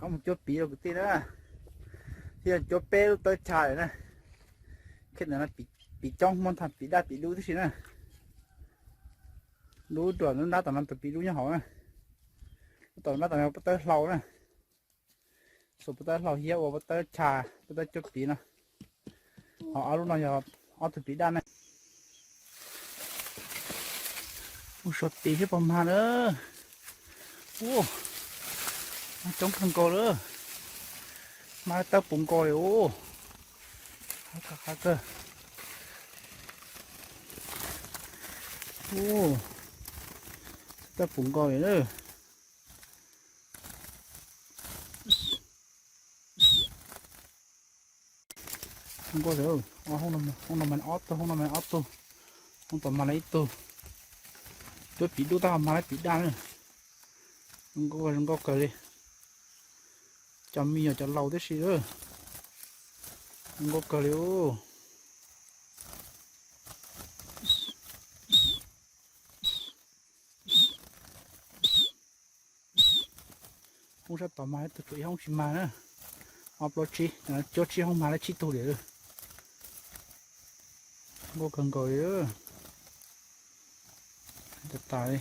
Rov mus cuab piv rau kwv tij na, thiaj cuab peb lub tawb tsha lawm na. Khej ntawm no piv coob, muaj nthav piv daj piv dub tib si na. Lub duam lub nrab tom no tus piv dub nyob hauv na. Lub tom nrab tom no pob tawb hlau na. Xuas pob tawb hlau thiab ua pob tawb tsha, pob tawb cuab piv no. Ho ob lub no yog ob tug piv daj na. Mus suav piv thiab pog mag na. Ua, mag coob kawg nkaus lawm. Mag tawb puv nkaus li ua. Qab kawg. Ua, tawb puv nkaus li na. Zoo nkauj tiag. Hoob no mas ob tug, hoob no mas ob tug, hoob tom mas lawv ib tug. Cuab piv dub tab ho mag lawv piv daj na. Zoo nkauj, zoo nkauj kawg li. Cov me nyuam cov laus tib si. Zoo nkauj kawg li. Hoob sab tod mag ib tug, tshuav ib hoob tsis mag na. Ob plaub tsib, cuab tsib hoob mag lawv tsib tug li. Nkauj kawg nkaus li. Tas tas li.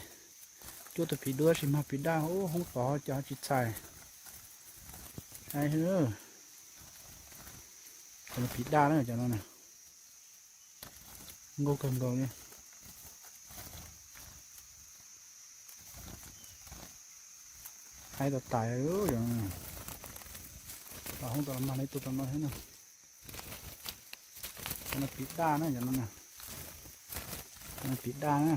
Cuab tus piv dub tab sis mag piv daj, hoob tod cas tsis txhais. Saib, cov no piv daj na, cov no na. Nkauj kawg nkaus li. Haib tas tas. Tom hoob tom no mag lawv ib tug tom no thiab na. Cov no piv daj na, cov no na. Cov no piv daj na.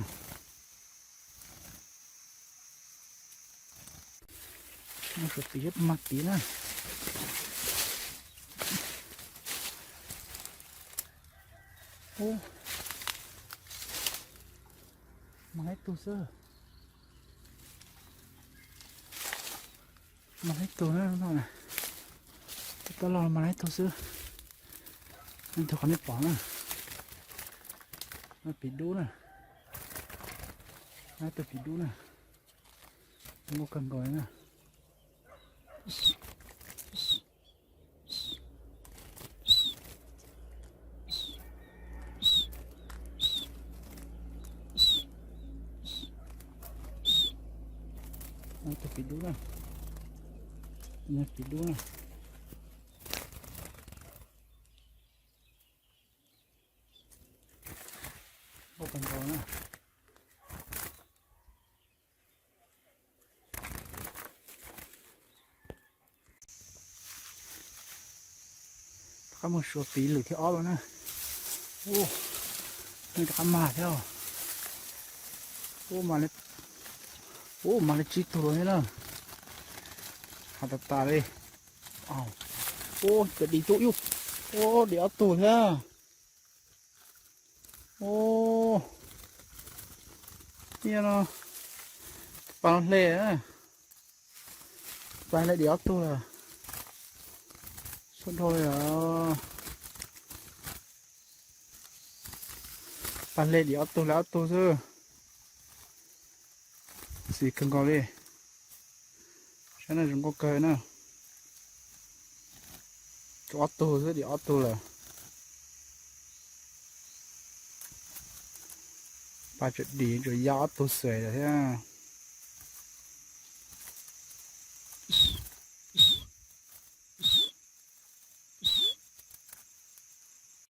Mus suav piv thiab mag piv na. Ub, mag ib tug xwb. Mag ib tug na, tab los mag ib tug xwb. Ib tug qhov nej pom na, piv dub na, ib tug piv dub na, zoo nkauj kawg nkaus li na. Tus piv dub na, piv dub na. Nkauj kawg nkaus na. Rov qab mus suav piv lwm thib ob lawm na. Ub, nej rov qab mag thiab. Ub, mag li tsib tug lawm thiab na. Haib tas tas li. Ub, cov dim tub yub. Ub, dim ob tug thiab. Ub, no, pas hle, pas hle dim ob tug lawm. Sub dhau li os. Pas hle dim ob tug lawm, ob tug xwb. Xis kawg nkaus li. Saib na, zoo nkauj kawg na. Tshuav ob tug xwb, dim ob tug lawm. Pas tseem dim, tseem ya ob tug xwb lawm thiab.